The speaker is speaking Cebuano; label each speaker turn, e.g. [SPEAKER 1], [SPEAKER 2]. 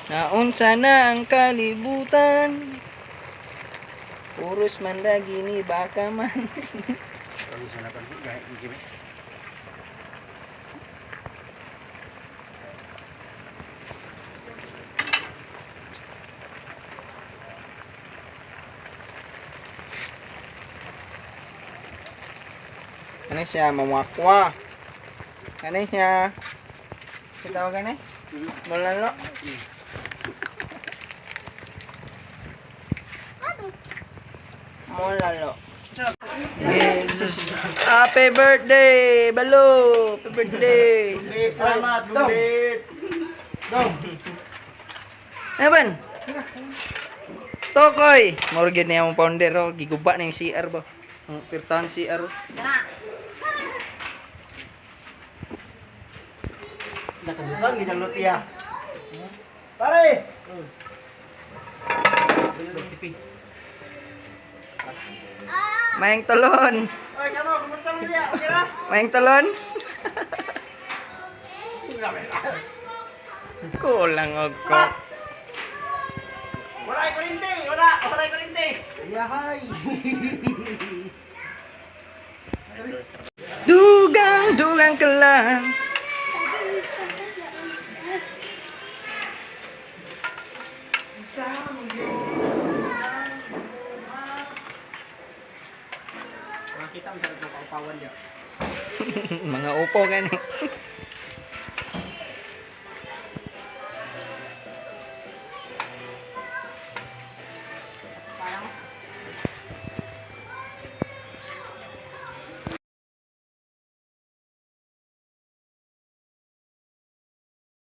[SPEAKER 1] Naunsa na ang kalibutan. Puros man lagi ni baka man.
[SPEAKER 2] Ang sana pa gaya gimi.
[SPEAKER 1] Ano siya, mamakwa. Ano siya? Kita gani? Malalo. Molalo. Jesus. Happy birthday, Balo! Happy birthday!
[SPEAKER 2] Salamat, Bulit.
[SPEAKER 1] Ano ban? Tokoy! Moro gyud niya ang founder oh. Giguba na yung CR ba? Ang pirtahan CR.
[SPEAKER 2] Nakadusan gisang lutia. Pare.
[SPEAKER 1] Mayang talon!
[SPEAKER 2] Oy, kamo, kumusta mo niya? Okay ra?
[SPEAKER 1] Mayang talon! Kulang og ko.
[SPEAKER 2] Wala ay kuryente, wala, wala ay kuryente. Yahay.
[SPEAKER 1] Dugang, dugang ka lang.
[SPEAKER 2] Makita mo sa kaupawan diya.
[SPEAKER 1] Mga upo gani.